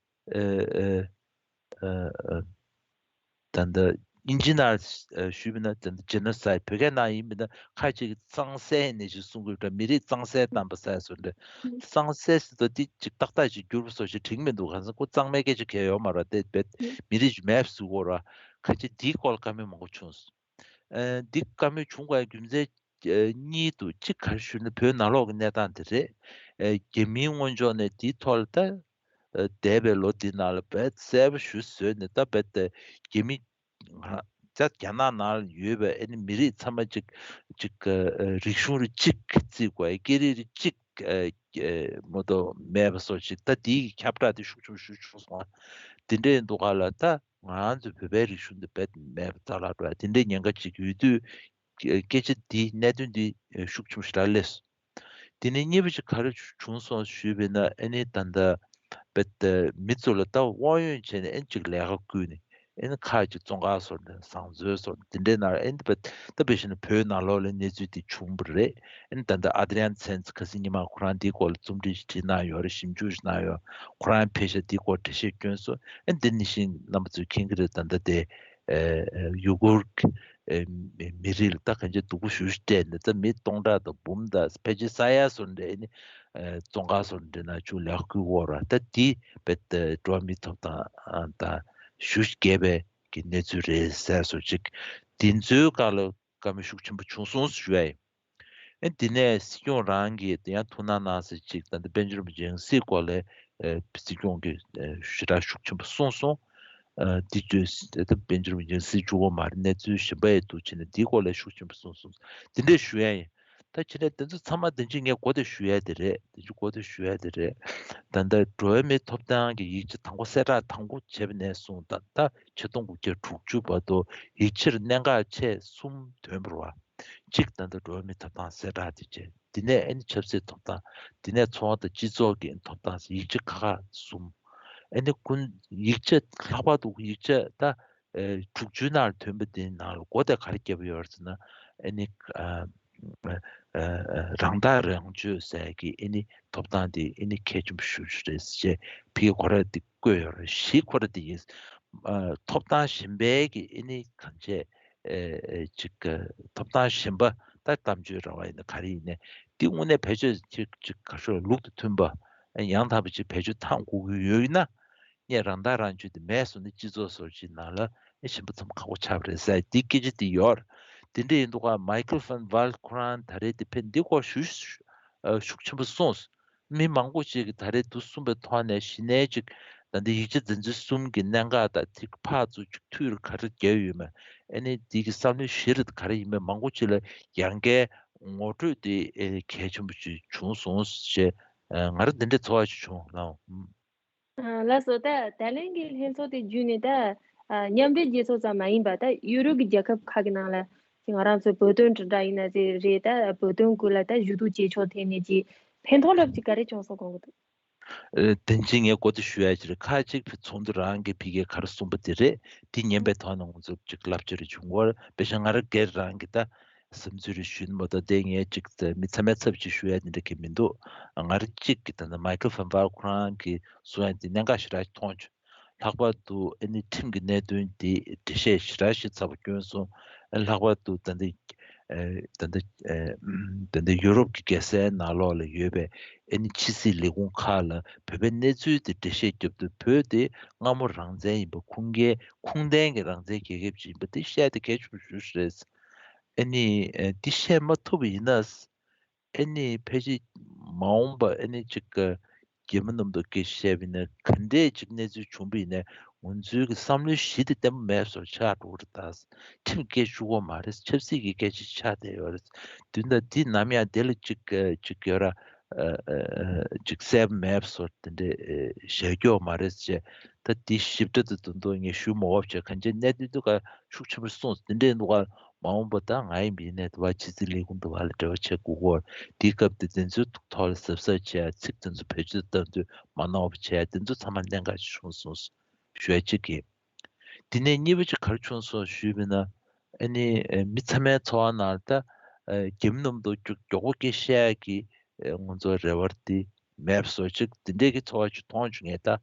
ཨ་ཨ་ཨ་ཨ་ད་ལྟ་དབྱིན་ཇི་ནང་ཞུས་པ་ན་ད་ལྟ་genocide བོད་སྐད་ནང་ཡིན་པ་ན་ཁ་ཅིག་གཙང་སེལ་ནས་ཅིག་གསུང་གི་ཡོད་འདྲ། མི་རིགས་གཙང་སེལ་བཏང་པ་ཟེར་སོང་འདྲ། གཙང་སེལ་ཟེར་དུས་འདི་ཅིག་ཏག་ཏག་ཅིག་འགྱུར་བ་སོགས་ཞིག་དྲན་མི་འདུག་གང་ཟེར་ཁོ་གཙང་མའི་སྐད་ཆ་གང་ཡང་ཡོད་མ་རེད། དེ་བེད་མི་རིགས་ཅིག་མེད་པ་བཟོ་དགོས་ར། ཁ་ཅིག་འདིའི་སྐོར་ལ་བཀའ་མོལ་མང་པོ་བྱུང་སོང་། ཨ། འདི་བཀའ་མོལ་བྱུང་བའི་རྒྱུ་མཚན་གཉིས་འདུག་གཅིག་ག་རེ་ཞུས་ན་བོད་ནང་ལོགས་ཀྱི་གནས་སྟངས་དེ་རེད། ཨ། རྒྱ་མིའི་སྔོན་ཕྱོགས་ནས་འདིའི་ཐོག་ལ་ད་ཨ། འདས་པའི་ལོ་འདི་ནང་ལ་བེད་གསལ་པོ་ཞུ་བཟོས་ནས་ད་བེད་དེ་རྒྱ་མི་ང་རང་ཚོ་རྒྱ་ནག་ནང་ལ་ཡོད་པའི་ཨ་ནི་མི་རིགས་ཚང་མ་གཅིག་གཅིག་ཨ། རིག་གཞུང་རེ་གཅིག་བརྩི་དགོས། སྐད་རིགས་རེ་གཅིག་ཨ། མ་གཏོགས་མེད་པ་སོགས་ཅིག་ད་འདིའི་ཁྱབ་བསྒྲགས་དེ་ཤུགས་ཆེན་པོ་ཞིག་བྱུང་སོང་། དེ་འདྲ་ཡིན་དུས་ག་ལ་ད་ང་རང་ཚོའི་བོད་པའི་རིག་གཞུང་འདི་རྦད་མེད་པ་རྩ་བརླག་འགྲོ་ཡ་དེ་འདྲའི་ཉེན་ཁ་ཅིག་ཡོད་དུས་སྐད་ཆ་འདི་གནད་དོན་འདི་ཤུགས་ཆེན་པོ་ཞིག་རག་སླེབས་སོང་། དེ་ནས་གཉིས་པ་ཅིག་ག་རེ་བྱུང་སོང་ཞུས་པས་ན་ཨ་ནི་ད་ལྟ་བེད་མི་ཚོ་ལ་ད་དབང་ཡོད་བྱས་ནས་ཨ་ནི་ཅིག་ལས་ཀ་བསྐུལ་ནས། ཨེ་ནི་ཁག་ཅིག་བཙོན་ཁང་སོགས་ནས་བཟང་བཙོན་སོགས་འདི་འདྲའི་ནང་ཨེ་ནི་ད་དཔེ་བཞག་ན་བོད་ནང་ལོགས་ལ་གནས་ཚུལ་འདི་བྱུང་བ་རེད། ཨེ་ནི་ད་ལྟ་ཨ་དྲི་ཡན་ཚན་ཁ་སང་ཉི་མ་ཁོ་རང་འདིའི་སྐོར་ལ་རྩོམ་བྲིས་ཤིག་བྲིས་གནང་ཡོད་རེད། ཞིབ་འཇུག་ཞིག་གནང་ཡོད། ཁོ་རང་ཕེབས་ཤག་འདིའི་སྐོར་འགྲེལ་བཤད་བསྐྱོན་སོང་། ཨེ་འདི་ནི་བཞིན་རྣམ་པ་ཚོས་མཁྱེན་གྱི་རེད། ད་ལྟ་དེ་ཨེ་ཡུ་གུར་གྱི་ཨེ་མི་རིགས་ལ་ད་གང་ཅི་སྡུག་པོ་ཞེ་པོ་ཅིག་སྤྲད་ནས་ད་མི་སྟོང་ཕྲག་དང་འབུམ་དང་ཕལ་ཆེར་ས་ཡ་སོགས་འདྲ་ཨེ་ནི་ཨེ་བཙོན་ཁང་སོགས་འདྲ་ནང་བཅུག་ལས་ཁུར་དགོས་ར། ད་འདི་བེད་འགྲོ་བ་མིའི་ཐོབ་ཐང་དང་། ཞེ་པོ་ཅིག་རྒྱས་པའི་གི་གནས་ཚུལ་རེད་ཟེར་སོགས་ཅིག་འདི་ཚོའི་སྒང་ལ་བཀའ་མོལ་ཤུགས་ཆེན་པོ་བྱུང་སོང་ཞུ་ཡ་ཡིན། ཨེ་འདི་ནས་སྲིད་སྐྱོང་རང་གིས་དེ་ཡང་ཐུགས་སྣང་གནང་ས་ཅིག་ད་ལྟ་དཔལ་འབྱོར་བའི་སྦྱང་སྲིད་སྐོར་ལ་ཨེ་སྲིད་སྐྱོང་གིས་ཨེ་ཞེ་དྲག་ཤུགས་ཆེན་པོ་གསུངས་སོང་། ཨེ་འདི་ཚོས་ད་ལྟ་དཔལ་འབྱོར་བའི་སྦྱང་སྲིད་བཅུ་པ་མ་རེད། གནས་ཚུལ་གཞན་པ་ཡང་འདུག་བྱས་ནས་འདིའི་སྐོར་ལ་ཤུགས་ཆེན་པོ་གསུངས་སོང་། འདི་འདྲས་ཞུ་ཡ་ཡིན། ད་ཕྱི་ནས་དེ་ཚོ་ཚང་མ་དེ་ཅིག་ངས་གོ་བདེ་ཞུ་ཡ་དེ་རེད། དེ་ཅིག་གོ་བདེ་ཞུ་ཡ་དེ་རེད། ད་ལྟ་འགྲོ་བ་མིའི་ཐོབ་ཐང་གི་ཡིག་ཆ་དང་པོ་གསལ་བསྒྲགས་དང་པོ་བྱས་པ་ནས་བཟུང་ད་ལྟ་ཆིག་སྟོང་དགུ་བརྒྱ་དྲུག་ཅུ་བར་དུ་ཡིག་ཆར་གནད་འགག་ཆེ་གསུམ་ཐོན་པ་རེད་བ། གཅིག་ད་ལྟ་འགྲོ་བ་མིའི་ཐོབ་ཐང་གསལ་བསྒྲགས་དེ་བྱས། དེ་ནས་ཨ་ནི་ཆབ་སྲིད་ཐོབ་ཐང་། དེ་ནས་འཚོ་བ་དང་སྤྱི་ཚོགས་ཀྱི་ཐོབ་ཐང་ཡིག་ཆ་ཁག་ཁག་གསུམ། ཨ་ནི་ཀུན་ཡིག་ཆ་ལྷག་པར་དུ་ཡིག་ཆ་ད་ཨེ་དྲུག་ཅུའི་ནང་ལ་ཐོན་པ་དེའི་ནང་ལ་གོ་བདེ་ག་རེ་བརྒྱབ་ཡོད་རེད་ཟེར་ན། ཨ་ནི་ཨ་ཨ་རང་ཐག་རང་གཅོད་ཟེར་གྱི་ཨ་ནི་ཐོབ་ཐང་དེ་ཨ་ནི་གལ་ཆེན་པོ་ཞེ་པོ་རེད་ཟེར་བྱས་ཕ་གིར་ཁོ་ར་དེ་བཀོད་ཡོད་རེད། བཞི་ཁོ་ར་དེ་ཡིན། ཨ་ཐོབ་ཐང་གཞན་པའི་གི་ཨ་ནི་གང་བྱས་ཨེ་ཨེ་ཅིག་ཨེ་ཐོབ་ཐང་གཞན་པ་ད་གཏམ་བརྗོད་ར་བ་ཡིན་ན་ག་རེ་ཡིན་ནའི་དེ་དངོས་གནས་བེད་སྤྱོད་ཅིག་ཅིག་ག་ཤོད་ལུགས་དང་མཐུན་པ་ཡང་དག་པ་ཅིག་བེད་སྤྱོད་གཏང་དགོས་ཀྱི་ཡོད་ན། ངས་རང་ཐག་རང་གཅོད་དེ་མེད་སོང་ན་སྤྱི་ཚོགས་སོགས་ཀྱི་ནང་ལ་ ཨེ་གཞན་པ་ཚང་མ་ཁག་པོ་ཆགས་པ་རེད་ཟེར་འདི་སྐད་ཆ་འདི་ཡོད་རེད། དེ་འདྲ་ཡིན་དུས་ཀ་མའི་ཁལ་ཧྥན་ཝལ་ཁོ་རང་ད་རེས་དེ་ཕན་འདི་སྐོར་ཞུ་ཤུགས་ཆེན་པོ་གསུངས། མི་མང་པོ་ཅིག་གིས་ད་རེས་འདུག་གསུངས་པའི་ཐོག་ནས་གཞི་ནས་ཅིག་ད་ལྟ་ཡིག་ཆ་འཛིན་ཚུལ་གསུམ་གྱི་གནད་འགག་དང་ཐིག་ཕར་ཚུར་ཅིག་མཐུད་རུ་ག་རེ་བརྒྱབ་ཡོད་མེད། ཨ་ནི་འདི་གི་བསམ་བློའི་གཞི་རེད་ག་རེ་ཡིན་མེད་མང་པོ་ཅིག་ལ་ཡང་བསྐྱར་ངོ་སྤྲོད་དེ་གལ་ཆེན་པོ་ཅིག་བྱུང་སོང་ཞེས་ང་རང་འདི་འདྲའི་ཚོར་བ་ཞིག་བྱུང་ལགས། ལགས་སོ། ད་ད་ལན་གྱི་ལྷན་ཚོགས་དེ་བརྒྱུད་ནས་ད་མཉམ་འབྲེལ་རྒྱལ་ཚོགས་ཙམ་མ་ཡིན་པ་ད་ཡུ་རོབ་ཀྱི་རྒྱལ་ཁབ་ཁག་གི་ནང་ལ་ཅིག་ང་རང་ཚོའི་བོད་དོན་དྲིལ་བསྒྲགས་ཡིན་ན་ཟེར་རེད། ད་བོད་དོན་སྐོར་ལ་ད་ཞུ་གཏུག་བྱེད་ཕྱོགས་ཐད་ནས་ཀྱི་ཕན་ཐོགས་རབ་ཅིག་ག་རེ་བྱུང་སོང་དགོངས་ཀྱི་འདུག་ཨ། དེ་འདྲ་ངས་གོ་བརྡ་ཞུ་ཡ་ཅིག་རེད། ཁ་ཅིག་ཚོགས་འདུ་རང་གི་ཕ་གིར་ག་རེ་གསུངས་པ་དེ་རེད། དེ་ཉན་པའི་ཐོག་ནས་ང་ཚོ་ཅིག་ལབ་ཅིག་རེ་བྱུང་བར་དཔེ་ཆ་ང་རང་སྒེར་རང་གི་ད་བསམ་ཚུལ་རེ་ཞུས་ནས་མ་གཏོགས་དེ་ངས་ཅིག་མི་ཚང་མའི་ཚབ་ཅིག་ཞུ་ཡ་དེ་འདྲ་གི་མི་འདུག་ང་རང་གཅིག་གི་ད་ལྟ་མའི་ཁལ་ཧྥན་ཝལ་ཁོ་རང་གི་གསུང་ཡ་དེ་གནད་འགག་ཞེ་དྲག་མཐོང་བྱུང་། ལྷག་པར་དུ་ཨ་ནི་ཁྲིམས་ཀྱི་གནད་དོན་དེ་འགྲེལ་བཤད་ཞེ་དྲག་ཞིག་ཚ་པོ་བསྐྱོན་སོང་། ཨ་ལྷག་པར་དུ་ད་ལྟ་ཨ་ད་ལྟ་ཨ་ད་ལྟ་ཡུ་རོབ་ཀྱི་རྒྱལ་སའི་ནང་ལོགས་ལ་ཡོད་པའི་ཨ་ནི་ཕྱི་སྲིད་ལས་ཁུངས་ཁག་ལ་བོད་པའི་གནས་ཚུལ་དེ་འགྲེལ་བཤད་རྒྱབ་དུས་བོད་དེ་སྔ་མོ་རང་བཙན་ཡིན་པ། ཁུངས་སྐྱེལ་ཁུངས་ལྡན་གྱི་རང་བཙན་རྒྱལ་ཁབ་ཅིག་ཡིན་པ་དེ་བཤད་དེ་གལ་ཆེན་པོ་ཞེ་པོ་ཅིག་རེད། ཨ་ནི་ཨ་འདི་བཤད་མ་ཐུབ་པ་ཡིན་ན། ཨ་ནི་ཕལ་ཆེར་མ་འོངས་པ་ཨ་ནི་ཅིག་གི་རྒྱ་མི་རྣམས་དང་སྐད་ཆ་བཤད་པ་ཡིན་ན་ག་འདྲས་ཅིག་གནས་ཚུལ་བྱུང་བ་ཡིན་ན་ང་ཚོའི་གི་བསམ་བློའི་གཞི་དེ་བརྟན་པོ་མེད་པ་བཟོ་ཆགས་འགྲོ་གི་རེད་ད། ཁྲིམས་སྐད་བཅུག་གི་མ་རེད། ཆབ་སྲིད་ཀྱི་སྐད་ཆ་ཆགས་བསྡད་ཡོད་རེད། དུས་ད་འདི་ནམ་ཡང་དེ་ལ་ཅིག་གི་ཅིག་ཡོད་ར་ཅིག་གསལ་པོ་མེད་པ་བཟོ་དེ་འདྲས་བཤད་རྒྱུ་མ་རེད་ཅེས། ད་འདི་ཞིབ་ཕྲ་དུ་དོན་དུ་ངས་ཞུ་མ་འོབ་བྱས་གང་ཅི་གནད་དོན་དུ་ག་ཤུགས་ཆེན་པོ་གསུངས། དེ་འདྲས་འདུག་ག་མ་འོངས་པ་ད་ང་ཡིན་པ་ཡིན་ནའི་དུ་བ་ཕྱི་སྲིད་ལས་ཁུངས་དུ་བ་ལ་འབྲེལ་བ་བྱེད་དགོས་ཀྱི་ཡོད། དེའི་སྐབས་དེ་དེ་ཚོའི་ཐོག་ལ་གཟབ་གཟབ་བྱས། ཚིག་དེ་ཚོ་བེད་སྤྱོད་གཏོང་དུས་མ་ནོར་བ་བྱས། དེ་ཚོ་ཚང་མ་གནད་འགག་ཅིག་བྱུང་སོང་ཞུ་ཡ་གཅིག་ཡིན། དེ་ནས་གཉིས་པ་ཅིག་ག་རེ་བྱུང་སོང་ཞུས་པ་ཡིན་ན། ཨ་ནི་མི་ཚང་མའི་ཚོར་བ་ནང་ད་རྒྱ་མི་རྣམས་དང་མགྱོགས་པོ་སྐད་བཤད་ཡ་གི་ང་ཚོ་རེ་བ་དེ་མེད་པ་བཟོ་ཅིག་དེ་འདྲས་ཀྱི་ཚོར་བ་ཅིག་མཐོང་བྱུང་། ངས་ད་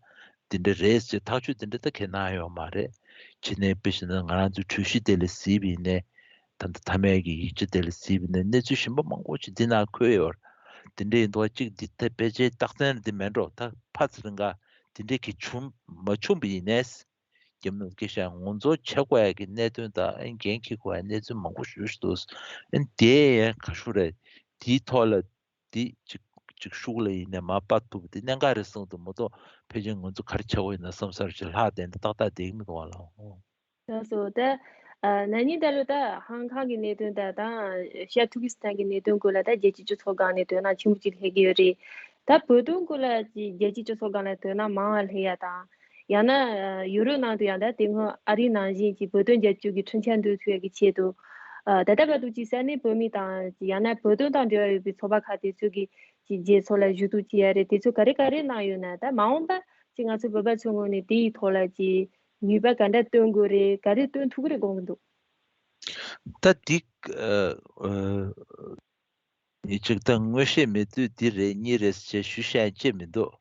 དེ་འདྲ་རེད་ཟེར་ཐག་གཅོད་དེ་འདྲ་ད་གང་ཡང་གནང་ཡོད་མ་རེད། ཕྱི་ནས་དཔེ་བཞག་ན་ང་རང་ཚོའི་གྲོས་གཞི་དེ་ལ་གཟིགས་པ་ཡིན་ནའི། ད་ལྟ་མཐའ་མའི་གི་ཡིག་ཆ་དེ་ལ་གཟིགས་པ་ཡིན་ནའི་གནས་ཚུལ་གཞན་པ་མང་པོ་ཅིག་འདི་ནང་འཁོད་ཡོད་རེད། དེ་འདྲ་ཡིན་དུས་གཅིག་འདི་ད་ཕལ་ཆེར་རྟགས་མཚན་འདི་མེད་འགྲོ། ད་ཕར་ཚུར་འགའ་དེ་འདྲས་ཀྱི་བྱུང་མ་བྱུང་བ་ཡིན་ནའི། རྒྱ་མི་རྣམས་སྐད་བཤད་ང་ཚོ་བྱེད་དགོས་ཡ་གི་གནད་དོན་དང་ཨ་ནི་འགན་འཁྱེར་དགོས་ཡ་གནས་ཚུལ་མང་པོ་ཞེ་པོ་ཅིག་འདུག་ཨ་ནི་དེ་ཡང་ག་ཤུ་རེད། དེའི་ཐོག་ལ་དེ་ཅིག་ཅིག་ཤུགས་ལ་ཡིན་ནའི་མར་སྤར་ཐུབ་པ་དེ་གནད་འགག་རེད་བསམ་འདུག་མ་གཏོགས་ཕལ་ཆེར་ང་ཚོ་ག་རེ་བྱེད་དགོས་ཡིན་ན་བསམ་ས་རེ་ཅིག་ལྷག་བསྡད་ན་ཏག་ཏག་བསྡད་ཀྱི་མི་འདུག་བ་ལགས། ལགས་སོ། ད་ཨ་ན་ནིང་ད་ལོ་ད་ཧང་ཀང་གི་གནད་དོན་དང་དང་ཤར་ཐུར་ཀི་སི་ཐན་གྱི་གནད་དོན་སྐོར་ལ་ད་རྒྱལ་སྤྱིའི་སྤྱི་ཚོགས་སྒང་ནས་དོ་སྣང་ཆེན་པོ་ཅིག་སླེབས་ཀྱི་ཡོད་རེད། ད་བོད་དོན་སྐོར་ལ་ཅིག་རྒྱལ་སྤྱིའི་སྤྱི་ཚོགས་སྒང་ལ་དོ་སྣང་མང་བ་སླེབས་ཡ་དང་། ཡང་ན་ཡུ་རོབ་ནང་དུ་ཡང་ད་དེ་སྔོན་ཨ་རི་ནང་བཞིན་གྱི་བོད་དོན་རྒྱབ་སྐྱོར་གྱི་འཕྲིན་བཅར་འདོན་ཐུབ་ཡ་གི་ཆེད་དུ། ཨ་ད་ལྟ་བར་དུ་ཅིག་ས་གནས་བོད་མི་དང་ཡང་ན་བོད་དོན་དང་འབྲེལ་བ་ཡོད་པའི་ཚོགས་པ་ཁག་དེ་ཚོ་གི་ཅིག་རྒྱལ་ཚོགས་ལ་ཞུ་གཏུག་བྱེད་ཡ་རེད། དེ་ཚོ་ག་རེ་ག་རེ་གནང་ཡོད་ན། ད་མ་འོངས་པ་ཅིག་ང་ཚོ་བོད་པ་ཚོའི་ངོས་ནས་དེ་ཡི་ཐོག་ལ་ཅིག་ནུས་པ་ག་འདྲ་བཏོན་དགོས་རེད། ག་རེ་བཏོན་ཐུབ་ཀྱི་རེད་དགོངས་ཀྱི་འདུག་ད་འདི་ཨ་ཨ་ཡིན་ཅིག་ད་མངོན་ཤེས་མེད་དུས་འདི་རེད་གཉིས་རེད་ཅེས་ཞུ་ཤེས་ཅེས་མི་འདུག་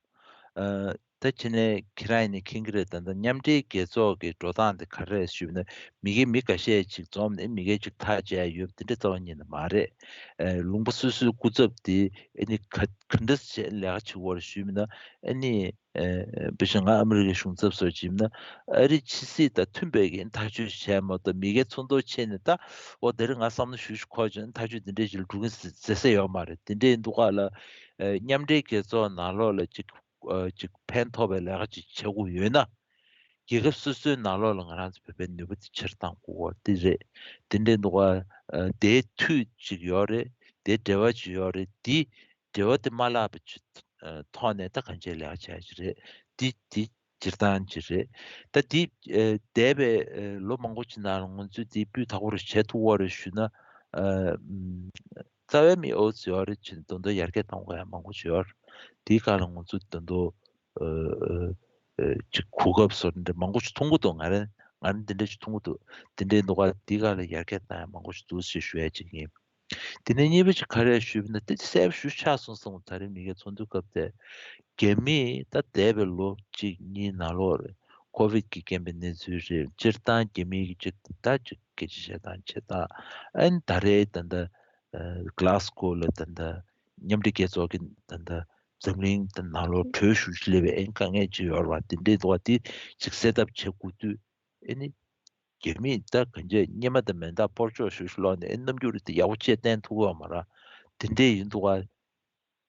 ཨ་ད་ཕྱི་ནས་ཁྱེད་རང་ཡིན་ནའི་མཁྱེན་གྱི་རེད། ད་ལྟ་མཉམ་འབྲེལ་རྒྱལ་ཚོགས་ཀྱི་འགྲོ་སྟངས་དེ་ག་རེ་རེད་ཞུས་ན། མི་སྒེར་མི་འགའ་ཤས་ཅིག་འཛོམས་ནས་མི་སྒེར་ཅིག་ཐག་བཅད་ཡ་ཡོད་པ་དེ་འདྲ་རྩ་བ་ཉིད་ནས་མ་རེད། ཨ་ལུང་པ་སོ་སོའི་སྐུ་ཚབ་དེ་ཨ་ནི་ག་ག་འདྲ་བྱས་ལས་ཀ་བྱེད་དགོས་རེད་ཞུས་ན། ཨ་ནི་ཨ་དཔེ་བཞག་ང་ཨ་མི་རི་ཀའི་གཞུང་ཚབ་སོགས་ཅིག་ཡིན་ན་ཨ་རི་ཕྱི་སྲིད་དང་མཐུན་པའི་གི་ཐག་གཅོད་བྱས་མ་གཏོགས་མི་སྒེར་ཚོགས་འདུ་བྱས་ནས་ད་འོ་དེ་རིང་ང་བསམ་བློ་ཞུ་ཞུ་འཁོར་བྱུང་ཐག་གཅོད་འདི་འདྲའི་ཞིག་ལ་འགྲོ་གི་ཟེར་ཟེར་ཡོད་མ་རེད། དེ་འདྲའི་འདུག་ག་ལ་ཨ་མཉམ་འབྲེལ་རྒྱལ་ཚོགས་ནང་ལོགས་ལ་ཅིག་ཨ་ཅིག་ཕན་ཐོགས་པའི་ལས་ཀ་ཅིག་བྱེད་དགོས་ཡོད་ན། རྒྱལ་ཁབ་སོ་སོའི་ནང་ལོགས་ལ་ང་རང་ཚོ་བོད་པའི་ནུས་པ་དེ་ཆེར་གཏང་དགོས་པ་དེ་རེད། དེ་འདྲའི་འདུག་ག་ཨ་དེའི་མཐུད་ཅིག་ཡོད་རེད། དེའི་འབྲེལ་བ་ཅིག་ཡོད་རེད། དེ་འབྲེལ་བ་དེ་མ་བརླག་པ་ཅིག་ཨ་ཐོག་ནས་ད་གང་ཅིའི་ལས་ཀ་བྱ་ཡ་ཅིག་རེད། དེ་དེ་སྤྱིར་བཏང་ཅིག་རེད། ད་དེ་ཨ་འདས་པའི་ཨ་ལོ་མང་པོ་ཅིག་ནང་ལ་ང་ཚོས་དེ་སྤུས་དག་པོ་རུ་བྱེད་ཐུབ་པ་རེད་ཞུ་ན། ཨ་ཨམ་རྩ་བའི་མི་ཨོ་ཙི་ཡོད་རེད་ཅེས་དོན་དུ་ཡར་རྒྱས་གཏོང་དགོས་ཡ་མང་པོ་ཅིག་ཡོད་རེད། དེའི་སྒང་ལ་ང་ཚོ་དོན་དུ་ཨ་ཨ་ཨ་ཅིག་གོ་སྐབས་སོགས་འདི་མང་པོ་ཞིག་མཐོང་གི་འདུག་ང་རང་ང་རང་འདི་འདྲ་ཞིག་མཐོང་གི་འདུག་དེ་འདྲའི་འདུག་ག་དེའི་སྒང་ལ་ཡར་རྒྱས་གཏོང་ཡ་མང་པོ་ཞིག་འདུག་ཞེས་ཞུ་ཡ་ཅིག་ཡིན། དེ་ནས་གཉིས་པ་ཅིག་ག་རེ་ཞུས་པ་ན་དེ་གསལ་པོ་ཞེ་པོ་ཆགས་སོང་བསམ། ད་རེས་མི་སྒེར་ཚོགས་འདུའི་སྐབས་དེ་རྒྱ་མིས་ད་འདས་པའི་ལོ་གཅིག་གཉིས་ནང་ལོགས་རེད། ཀོ་བིད་ཀྱི་རྐྱེན་པའི་གནས་ཚུལ་རེད། སྤྱིར་བཏང་རྒྱ་མིའི་གི་ཅིག་ད་ཅིག་སྐད་ཆ་བཤད་སྟངས་བྱེད་སྟངས་ཨ་ནི་ད་རེས་ད་ལྟ་ཨ་གྷ་ལ་སི་ཀོ་ལ་ད་ལྟ་མཉམ་འབྲེལ་རྒྱལ་ཚོགས་ཀྱི་ད་ལྟ་འཛམ་གླིང་དང་ནང་ལོགས་གྲོས་ཞུ་སླེབས་པའི་ཨེ་དཀའ་ངལ་ཅིག་ཡོད་རེད་བ། དེ་འདྲའི་འདུག་བ། དེ་ཅིག་སེ་ཊབ་བྱེད་དགོས་དུས་ཨེ་ནི་ རྒྱ་མིས་ད་གང་ཅི་སྙེ་མ་དང་མེ་མདའ་སྤོར་གཅོག་ཞུ་ཞུ་ལོག་ནས་ཨེ་རྣམ་འགྱུར་དེ་ཡག་པོ་བྱས་བསྟན་ཐུབ་ཀྱི་ཡོད་མ་རེད། དེ་འདྲས་ཡིན་འདུག་ག་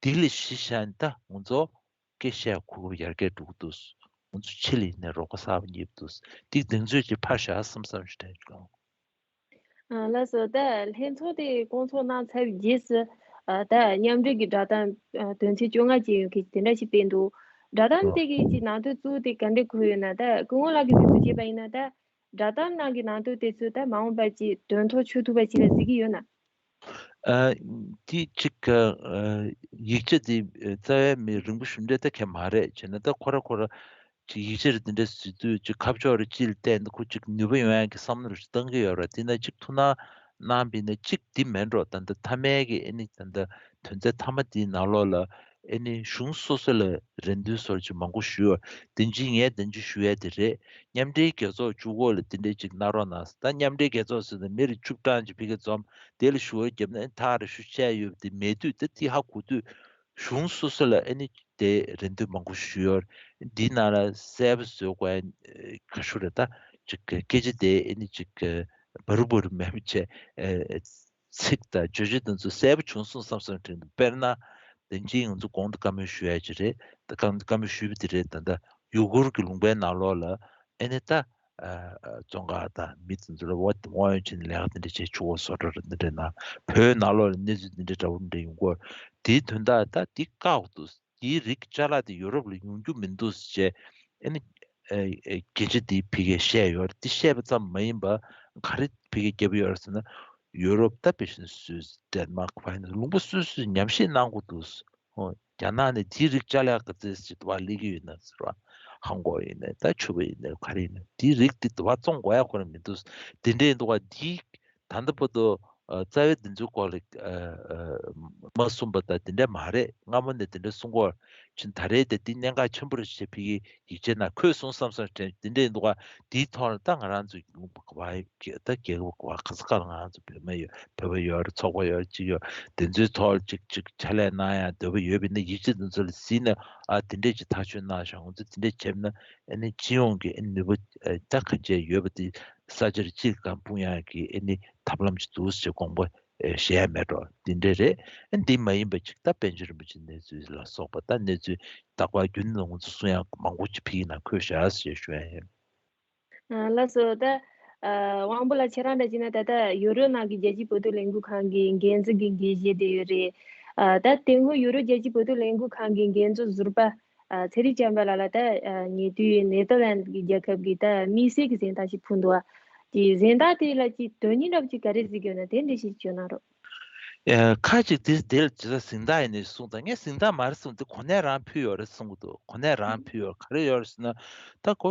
དེ་ལས་གཞི་བཞག་ནས་ད་ང་ཚོ་སྐད་ཆ་གོ་སྐབས་ཡར་རྒྱས་འགྲོ་གི་འདུག་ང་ཚོ་ཕྱི་ལ་ཡིན་ནའི་རོགས་པ་གསར་པ་རྙེད་འདུག་དེ་གདེང་ཚོད་ཅིག་ཕར་བཞག་བསམ་བསམ་ཞིག་དྲན་བྱུང་། ཨ། ལགས་སོ། ད་ལྷན་ཚོགས་དེ་བསྐོང་ཚོགས་གནང་ཚར་བའི་རྗེས་སུ། ཨ། ད་མཉམ་འབྲེལ་གྱི་བསྒྲགས་གཏམ། ཨ། དོན་ཚན་བཅོ་ལྔ་ཅན་ཡོད་མཁན་དེ་འདྲ་ཞིག་སྤེལ་འདུག་བསྒྲགས་གཏམ་དེ་གི་ཅིག་ནང་དོན་གཙོ་བོ་དེ་ག་འདྲ་འཁོད་ཡོད་ན། ད་སྐུ་ངོ་ལགས་ཀྱིས་གཟིགས་འདོད་བྱས་པ་ཡིན་ན། ད་བསྒྲགས་གཏམ་ནང་གི་ནང་དོན་དེ་ཚོ་ད་མ་འོངས་པར་ཅིག་དོན་ཐོག་ཆུད་ཐུབ་པ་ཅིག་ལ་གཟིགས་ཀྱི་ཡོད་ན། ཨ། དེ་གཅིག་ཨ། ཡིག་ཆ་དེ་རྩ་བའི་མི་རིང་པོ་ཞུ་འདྲ་ད་གས་མ་རེད། བྱས་ན་ད་ཁོ་ར་ཁོ་ར་ཅིག་ཡིག་ཆ་རེ་འདི་འདྲ་ཟེར་དུས་ཅིག་ཁ་ཕྱོགས་རེ་ཅིག་ལ་བལྟས་ནས་ཁོ་ཅིག་ནུས་པ་ཡོང་ཡག་གི་བསམ་བློ་རེ་ཅིག་བཏང་གི་ཡོད་རེད། དེ་ན་ཅིག་ཐུགས་སྣང་གནང་བ་ཡིན་ན་ཅིག་དེ་མིན་འགྲོ། ད་ལྟ་མཐའ་མའི་གི་ཨེ་ནི་ད་ལྟ་དོན་ཚན་མཐའ་མ་དེའི་ནང་ལོགས་ལ་ཨེ་ནི་གཞུང་སོ་སོ་ལ་རེ་འདུན་སོགས་ཅིག་མང་པོ་ཞུས་ཡོད། དེ་འདྲ་ངས་དེ་འདྲ་ཞུ་ཡ་དེ་རེད། མཉམ་འབྲེལ་རྒྱལ་ཚོགས་བཅུ་དགུ་ལ་དེ་འདྲ་ཅིག་གནང་རོགས་གནང་། ད་མཉམ་འབྲེལ་རྒྱལ་ཚོགས་ཟེར་ན་མི་རེ་བཅུ་གྲངས་ཅིག་ཕ་གིར་འཛོམས། དེ་ལ་ཞུ་བ་བརྒྱབ་ན་ཐག་རེ་ཞུ་བྱས་ཡོད་པ་དེ་མེད་དུས། ད་དེ་ཧ་གོ་དུས་གཞུང་སོ་སོ་ལ་ཨེ་ནི་དེ་རེ་འདུན་མང་པོ་ཞུས་ཡོད། འདིའི་ནང་ལ་གསལ་པོ་བཟོ་དགོས་ཡ་ག་ཤོ་རེད། ད་ཅིག་སྐད་ཆ་དེ་ཨེ་ནི་ཅིག་འབར་འབར་མེད་པ་བྱས། ཚིག་དང་བརྗོད་གཞི་དེ་ཚོ་གསལ་པོ་བྱུང་སོང་བསམ་བསམ་དྲན་འདུག་དཔེར་ན། དེ་རིང་ང་ཚོ་གོང་དུ་བཀའ་མོལ་ཞུ་ཡ་ཅིག་རེད། ད་བཀའ་བཀའ་མོལ་ཞུས་པ་དེ་རེད། ད་ལྟ་ཡུ་གུར་གྱི་ལུང་པའི་ནང་ལོགས་ལ་ཨེ་ནི་ད་ཨ། ཨ། བཙོན་ཁང་དང་མི་དེ་ཚོ་ལ་དབང་དབང་ཡོད་ཕྱིན་ལས་ཀ་དེ་འདྲ་བྱས། ཆུ་འགོ་བཟོ་གྲྭ་རེད། འདི་འདྲའི་ནང་བོད་ནང་ལོགས་ལ་གནས་ཚུལ་འདི་འདྲའི་འདྲ་བོ་འདྲ་ཡོང་གི་ཡོད། དེའི་དོན་དག་ད་འདི་བཀག་འདུག་དེའི་རིགས་ཅ་ལག་དེ་ཡུ་རོབ་ལ་ཡོང་རྒྱུ་མི་འདུག་ཅེས་ཨ་ནི་ཨ། ཨ། སྐད་ཆ་དེ་ཕ་གིར་བཤད་ཡོད་རེད། དེ་བཤད་པ་ཙམ་མ་ཡིན་པ་ག་རེ་ཕ་གིར་བརྒྱབ་ཡོད་རེད་ཟེར་ན། ཡུ་རོབ་ད་དཔེ་བཞིན་སུད་སི། ཌེན་མཱག་ཕ་ཡིན་ན་ལུང་པ་སོ་སོས་ཉམས་ཞིབ་གནང་དགོས་འདུག་ཨོ། རྒྱ་ནག་ནས་དེའི་རིགས་ཅ་ལག་ག་ཚོད་ཅིག་འདི་པར་སླེབས་ཀྱི་ཡོད་ན་ཟེར་བ། ཧང་གོ་ཡིན་ནའི་ད་ཆུ་བ་ཡིན་ནའི་ག་རེ་ཡིན་ནའི་དེའི་རིགས་དེ་འདི་པར་བཙོང་དགོས་ཡ་ཁོ་རང་མི་འདུག་དེ་འདྲ་ཡིན་འདུག་ག་འདི་ད་ལྟ་བར་དུ་ཨ། རྩ་བའི་འདི་ཚོའི་སྐོར་ལ་ཨ། ཨ། མ་གསུངས་པ་དང་དེ་འདྲ་མ་རེད། སྔ་མོ་ནས་དེ་འདྲ་གསུང་གི་ཡོད་ཕྱིན། ད་རེས་དེ་འདི་གནད་འགག་ཆེན་པོ་རེད་ཅེས་ཕ་གིའི་ཡིག་ཆའི་ནང་འཁོད་སོང་བསམ་བསམ་དྲན། དེ་འདྲ་ཡིན་འདུག་ག་དེའི་ཐོག་ལ་ད་ང་རང་ཚོ་ལུང་པ་ག་པར་ད་རྒྱལ་ཁབ་ག་པར་ག་ས་ག་ལ་ང་རང་ཚོ་བོད་མི་ཡོད། བོད་པ་ཡོད་རེད། ཚོགས་པ་ཡོད་རེད། ཅིག་ཡོད། དེ་ཚོའི་ཐོག་ལ་ཅིག་ཅིག་ཕྱག་ལས་གནང་ཡ་འདོད་པ་ཡོད་པ་ཡིན་ན་ཡིག་ཆ་དེ་ཚོ་ལ་གཟིགས་ནས། ཨ། དེ་འདྲས་ཅིག་ཐག་གཅོད་གནང་ཤག་ང་ཚོ་དེ་འདྲས་བྱས་ན་ཨ་ནི་སྤྱི་ཡོངས་ཀྱི་ཨ་ནི་ནུས་པ་ཨ། ད་ག་འདྲས་ཡོད་པ་དེ་ས་ཆ་རེ་གཅིག་སྒང་སྤུངས་ཡག་གི་ཨ་ནི་ཐབས་ལམ་ཅིག་འདུག་ཟེར་དགོངས་པ་ཨ། བཞེས་ཡ་མེད་འགྲོ། དེ་འདྲས་རེད། ཨ། འདི་མ་ཡིན་པ་ཅིག་ད་པཎ་ཆེན་རིན་པོ་ཆེའི་གནས་ཚུལ་ལ་སོགས་པ། ད་གནས་ཚུལ་དག་པ་རྒྱུན་ལ་ང་ཚོ་གསུང་ཡག་མང་པོ་ཅིག་ཕ་གིའི་ནང་འཁོད་བཞག་ཟེར་ཞུ་ཡ་ཡིན། ཨ། ལགས་སོ། ད་ཨ། དབང་པོ་ལགས་ཁྱེད་རང་འདྲ་བྱས་ན་ད་ལྟ་ཡུ་རོབ་ནང་གི་རྒྱལ་སྤྱིའི་བོད་དོན་ལས་འགུལ་ཁང་གི་འགན་འཛིན་གྱི་འགན་བཞེས་བསྡད་ཡོད་རེད། ཨ། ད་དེ་སྔོན་ཡུ་རོབ་རྒྱལ་སྤྱིའི་བོད་དོན་ལས་འགུལ་ཁང་གི་འགན་གཙོ་ཟུར་པ་ཨ། ཚེ་རིང་བྱམས་པ་ལགས་ལ་ད་ཨ། ཉེ་དུས་ནེ་ཐར་ལན་གྱི་རྒྱལ་ཁབ་ཀྱི་ད་དམིགས་བསལ་གྱི་གཟེངས་རྟགས་ཤིག་ཕུལ་འདུག་དེ་གཟེངས་རྟགས་དེ་ལ་ཅིག་དོན་སྙིང་འདྲ་པོ་ཅིག་ག་རེ་གཟིགས་ཀྱི་ཡོད་ན་དེ་འདྲ་ཞིག་བརྗོད་གནང་རོགས། ཨ། ཁ་ཅིག་དེ་དེ་ལ་ཇི་ལྟར་གཟེངས་རྟགས་ཡིན་ནའི་གསུངས་དང་། ངས་གཟེངས་རྟགས་མ་རེད་གསུངས། དེ་གོ་གནས་རང་ཕུལ་ཡོད་རེད་གསུང་གི་འདུག་གོ་གནས་རང་ཕུལ་ཡོད། ག་རེ་ཡོད་རེད་ཟེར་ན། ད་ཁོ་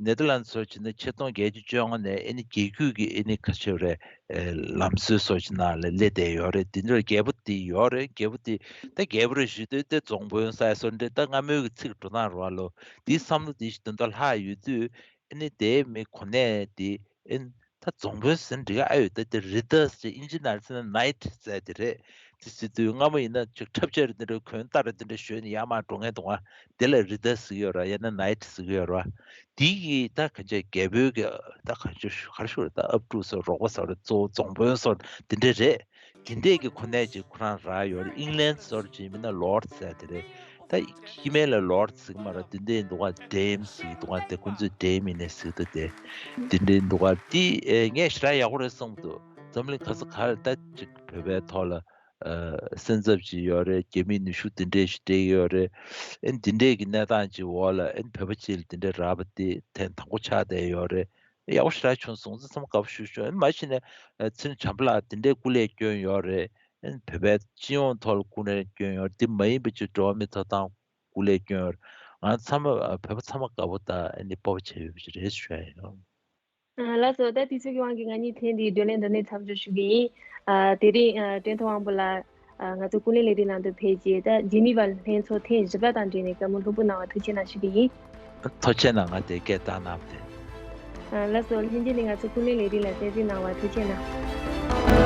ནེ་ཐར་ལན་སོགས་བྱས་ན་ཆིག་སྟོང་བརྒྱད་བརྒྱ་བཅོ་ལྔ་ནས་ཨ་ནི་རྒྱལ་རྒྱུད་ཀྱི་ཨ་ནི་ཁ་ཆེ་རེད། ཨེ། ལམ་སྲོལ་སོགས་ཀྱི་ནང་ལ་སླེབས་བསྡད་ཡོད་རེད། དེ་འདྲ་རྒྱལ་པོ་དེ་ཡོད་རེད། རྒྱལ་པོ་དེ་ད་རྒྱལ་པོ་རེད་ཞུས་དུས་དེ་རྫོང་དཔོན་ཟེར་སོགས་འདྲ་ད་སྔ་མོའི་གི་ཚིག་འགྲོ་སྟངས་རེད་བ་ལོ། དེའི་བསམ་བློ་དེ་ཞིག་དོན་དག་ལྷག་ཡོད་དུས། ཨ་ནི་དེའི་མི་གོ་གནས་དེ་ཨ་ནི་ད་རྫོང་དཔོན་ཟེར་ན་འགྲིག་ག་ཨ་ཡོད། ད་དེ་རི་ཏཱ་ཟེར་ཨིན་ཇི་ནང་ཟེར་ན་ནའིཊ་ཟེར་དེ་རེད། དེ་ཟེར་དུས་སྔ་མོ་ཡིན་ན་ཅིག་འཁྲབ་ཆས་རེ་འདི་འདྲ་གོན་རྟ་རེ་འདི་འདྲ་ཞོན་ནས་ཡར་མར་འགྲོ་མཁན་འདུག་ག་དེ་ལ་རི་ཏཱ་ཟེར་གྱི་ཡོད་རེད་བ། ཡང་ན་ནའིཊ་ཟེར་གྱི་ཡོད་རེད་བ། དེ་གི་ད་ག་ཅིག་རྒྱལ་པོའི་གི་ད་ག་ཅིག་ག་རེ་ཞུ་རེད། ད་ཨབ་ཕྲུག་ཟེར། རོགས་པ་ཟེར་རེད། གཙོ་བོ་རྫོང་དཔོན་ཟེར་དེ་འདྲ་རེད། དེ་འདྲས་ཀྱི་གོ་གནས་ཅིག་ཁོ་རང་རག་ཡོད་རེད། ཨིང་ལན་ཟེར་ཅིག་མིན་ན་ལོརྡ་ཟེར་དེ་རེད། ད་ཧི་མ་ལ་ལོརྡ་ཟེར་གི་མ་རེད། དེ་འདྲས་འདུག་ག་ཌེམ་ཟེར་གི་འདུག་ག་དེ་ཁོ་ཚོས་ཌེམ་ཡིན་ནའི་ཟེར་གི་འདུག་དེ་དེ་འདྲས་འདུག་ག་དེ་ཨེ། ངས་ཞེ་དྲག་ཡག་པོ་རེད་བསམ་གི་འདུག་འཛམ་གླིང་ག་ས་ག་ལ་ད་ཅིག་བོད་པའི་ཐོག་ལ་ཨ། སེམས་འཚབ་ཅིག་ཡོད་རེད། རྒྱ་མིས་ནུས་ཤུགས་དེ་འདྲས་ཞིག་སྤྲད་ཀྱི་ཡོད་རེད། ཨེ། འདི་འདྲས་ཀྱི་གནས་སྟངས་ཅིག་འོག་ལ་ཨེ། བོད་པ་ཅིག་ལ་དེ་འདྲས་རག་པ་དེ་ཐེངས་དང་པོ་ཆགས་བསྡད་ཡོད་རེད། ཡག་པོ་ཞེ་དྲག་བྱུང་སོང་། ཚང་མ་དགའ་པོ་ཞེ་པོ་བྱུང་། ཨེ། མ་གཞི་ནས་ཨ། ཚེ་རིང་བྱམས་པ་ལགས་དེ་འདྲའི་སྐུ་ལས་བསྐྱོན་ཡོད་རེད། ཨེ། བོད་པའི་སྤྱི་ཡོངས་ཐོག་ལ་སྐུ་ལས་བསྐྱོན་ཡོད་རེད། དེ་མ་ཡིན་པ་ཅིག་འགྲོ་བ་མིའི་ཐོབ་ཐང་སྐུ་ལས་བསྐྱོན་ཡོད་རེད། ང་ཚང་མ་ཨ། བོད་པ་ཚང་མ་དགའ་པོ་དང་ཨ་ནི་སྤོབས་པ་བྱེད་ཡོད་པ་ཅིག་རེད་ཞུ་ཡ་ཡིན། ཨ། ལགས་སོ། ད་དུས་ཚོད་ཀྱི་དབང་གིས་ང་གཉིས་ཐེངས་འདིའི་བགྲོ་གླེང་འདི་ནས་མཚམས་འཇོག་ཞུ་གི་ཡིན། ཨ། དེ་རིང་ཨ། བཀྲས་མཐོང་དབང་པོ་ལགས། ཨ། ང་ཚོ་ཀུན་གླེང་ལས་རིམ་ནང་དུ་ཕེབས་རྗེས་ད་ཇི་ནི་ཝ་ལྷན་ཚོགས་ཐེངས་བཞི་པ་དང་འབྲེལ་ནས་བཀའ་མོལ་ལྷུག་པོ་གནང་བར་ཐུགས་རྗེ་གནང་ཞུ་གི་ཡིན། ཐུགས་རྗེ་གནང་། ང་དེ་སྐད་བཏང་གནང་བ་དེ། ཨ། ལགས་སོ། ལྷན་རྒྱས་ནས་ང་ཚོ་ཀུན་གླེང་ལས་རིམ་ལ་གསན་གཟིགས་གནང་བར་ཐུགས་རྗེ་གནང་།